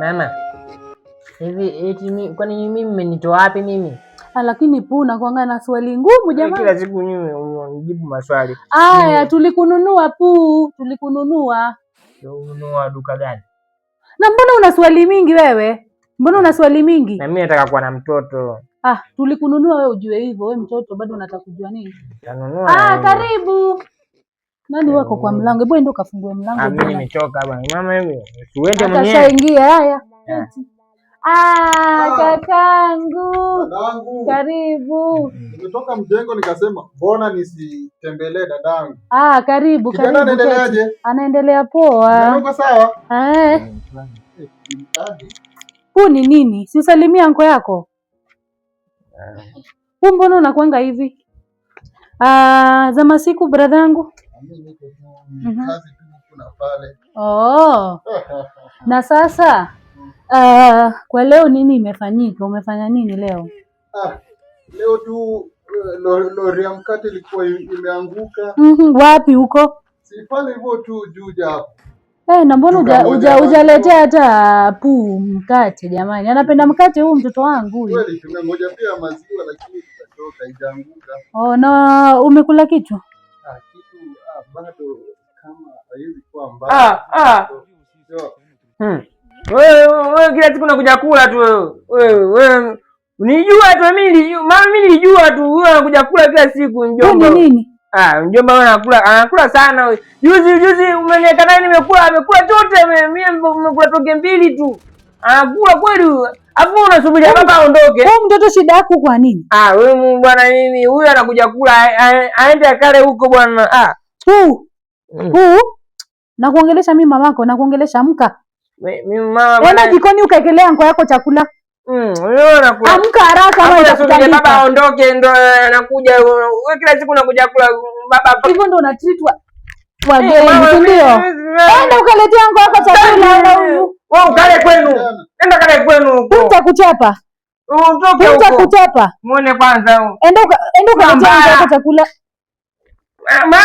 Mama, hivi eti kwani mimi mmenitoa wapi mimi? Ah, lakini Puu nakuanga na swali ngumu jamani. Kila siku nyinyi unijibu maswali. Aya, tulikununua Puu, tulikununua. Ununua duka gani? Na mbona una swali mingi wewe? Mbona una swali mingi? Na mimi nataka kuwa na mtoto. Ah, tulikununua wewe ujue hivyo. Wewe mtoto bado unataka kujua nini? Tanunua. Ah, karibu. Nani wako kwa mlango? Hebu enda ukafungue mlango. Ah, mimi Bwana. nimechoka bwana. Mama hivi, uende mwenyewe. Atashaingia haya. Eh. Ah, kakangu. Dadangu, Karibu. nimetoka mjengo nikasema mbona nisitembelee dadangu. Ah, karibu, Kijana karibu. Keti. anaendeleaje? Anaendelea poa. Uko sawa? Eh, Eh, mtaji. huu ni nini? Si usalimia anko yako? Huu mbona unakuanga hivi? Ah, za masiku bradhangu. Mimi niko tu kazi tu huku na pale. Oh. Na sasa kwa leo nini imefanyika? Umefanya nini leo? Ah, leo tu lori ya mkate ilikuwa imeanguka. Wapi huko? Si pale hivyo tu juu hapo. Eh, na mbona Duka moja hapo. hujaletea hata Puu mkate jamani? Anapenda mkate huu mtoto wangu huyu. Kweli tumengoja pia maziwa lakini tukatoka haijaanguka. Oh, na umekula kitu? Ah, kitu bado kama haiwezi kuwa mbaya. Ah, ah. Sio. Wewe wewe kila siku unakuja kula tu wewe. Wewe wewe unijua tu mimi nilijua, mama mimi nilijua tu wewe unakuja kula kila siku Huu mjomba. ni nini? Ah, mjomba wewe anakula anakula sana wewe. Juzi juzi umeniweka naye nimekula amekula chote mimi nimekula tonge mbili tu. Anakula kweli. Alafu unasubiria baba aondoke. Huu mtoto shida yako kwa nini? Ah, wewe bwana mimi huyu anakuja kula aende akale huko bwana. Ah. Huu huu nakuongelesha mimi mamako, nakuongelesha amka. Mimi mama Enda bwana. jikoni ukaekelea anko yako chakula. Wewe unakula. Amka haraka ama Hapo nasubiria baba nitakutandika. aondoke ndo anakuja. Wewe kila siku unakuja kula baba. Hivyo ndo unatreat Eh, wageni, mama, si ndio? Enda ukaletea anko yako chakula na huyu. Wewe ukale kwenu. Nenda kale kwenu huko. Nitakuchapa. Utoke huko. Nitakuchapa. Muone kwanza huko. Enda ukaletea anko yako chakula. Mama!